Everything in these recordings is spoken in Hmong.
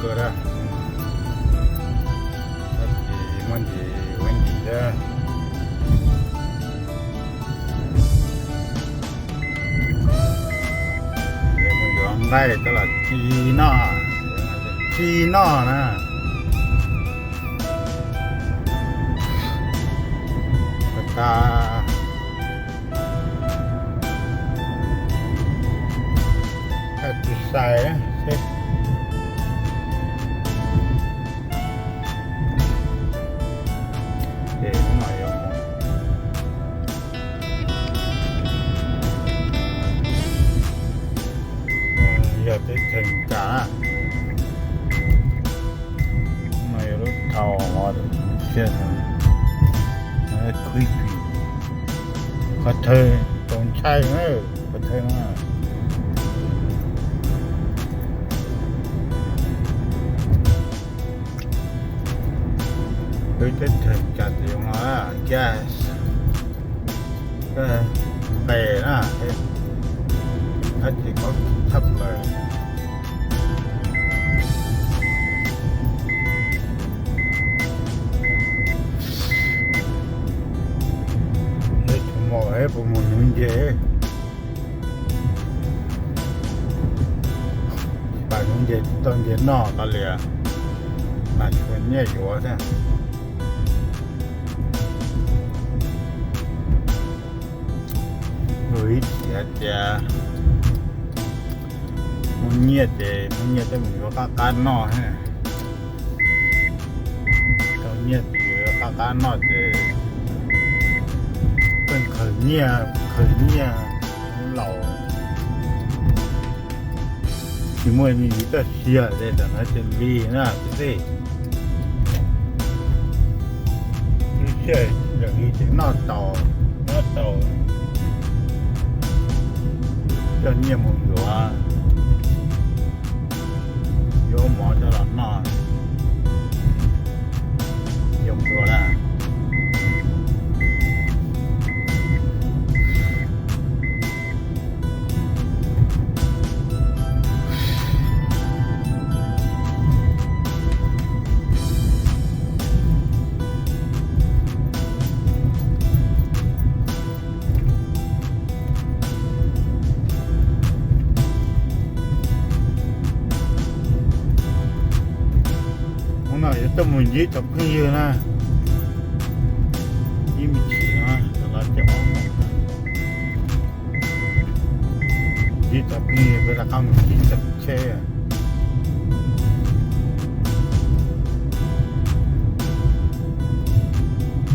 kawg na. Tsis muaj ntsis ua ntsis thiab. Mus yuav nqaij coj los txiv noj, txiv noj na. Tag, tsis sai, ces hnub no yuav mus, yog teb chaws Amelikas na. Hnub no yuav lub thau, creepy, qhov chaw txaus ntshai na, qhov chaw no. Peb teb chaws Amelikas ces zoo no, gas nqes na, tab sis qhov tshaj plaws, peb tsis muaj, peb puas mus nuv nce, tsis pom nuv nce, tsis tau nce noj koj li, mas tsuas nyiaj yuav thiab. Ib chim hais tias muaj nyiaj ces muaj nyiaj tej mus yuav qab qab noj thiab. Tau nyiaj ces yuav qab qab noj ces pheej khaws nyiaj, khaws nyiaj laus. Tsis muaj li txoj sia ces tam no cia li na kwv tij. Lub sij hawm yam li ces noj tau, noj tau, coj nyiaj mus yuav, yuav mov coj los noj, yoo dua na. Hnub no yuav tuaj mus ntsib cov phooj ywg na, ib me chim no los cov, ntsib cov phooj ywg peb rov qab mus ntsib cov tsheb.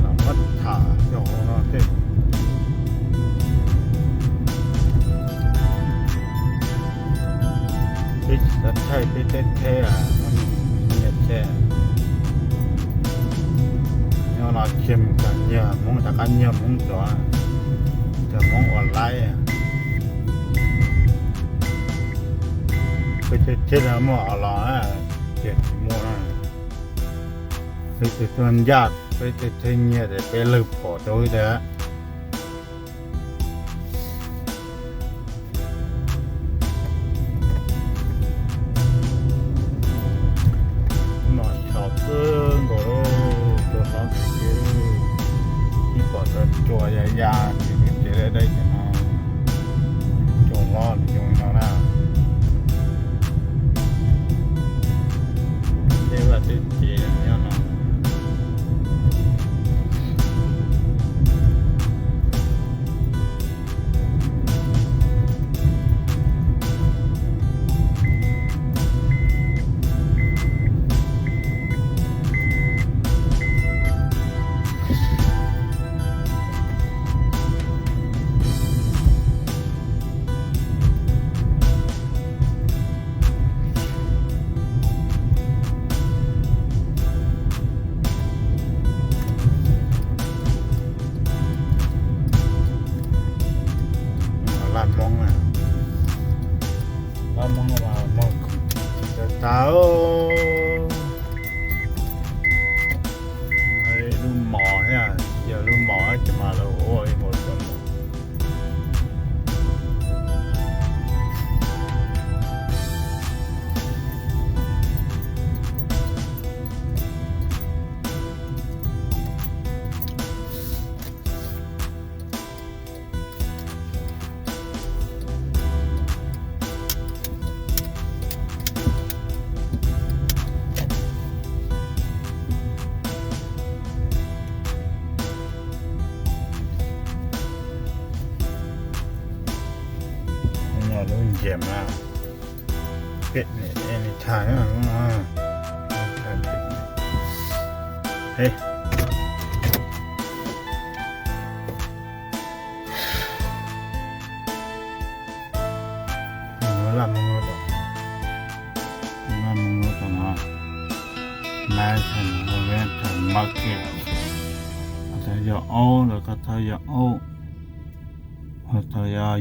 Los muab tham xyov no tej, peb tsis tau thaij peb teb tsheb, nyiaj tsheb. Nyob no tsis mus cov nyiag Hmoob, rov qab nyiag Hmoob tod, cov Hmoob ua laib. Peb teb tsheb no muaj os los tias tsis muaj na. Peb tus tuaj ncaj peb tej tsheb nyiag ces peb lawg phom rau wb tiag. No xyov kawg nkaus, cua hlob tiag tiag, ib pom cov cua ya ya ces nws cev dai dai cov no, cua hlob nws zoo li no na. Tej vaj tej tsev nyob no. Laj Hmoob, Laj Hmoob no mas muag khoom tag tag. Lub mos thiab, yog lub mos ces mas lawv ua ib nkaus cov mos. Lub nyiam mas, picnic anytime. Anytime picnic. Hey. Laj mus, laj mus tom no, National Winter Market. Koj tau yog aub los koj tau yog aub, koj tau yog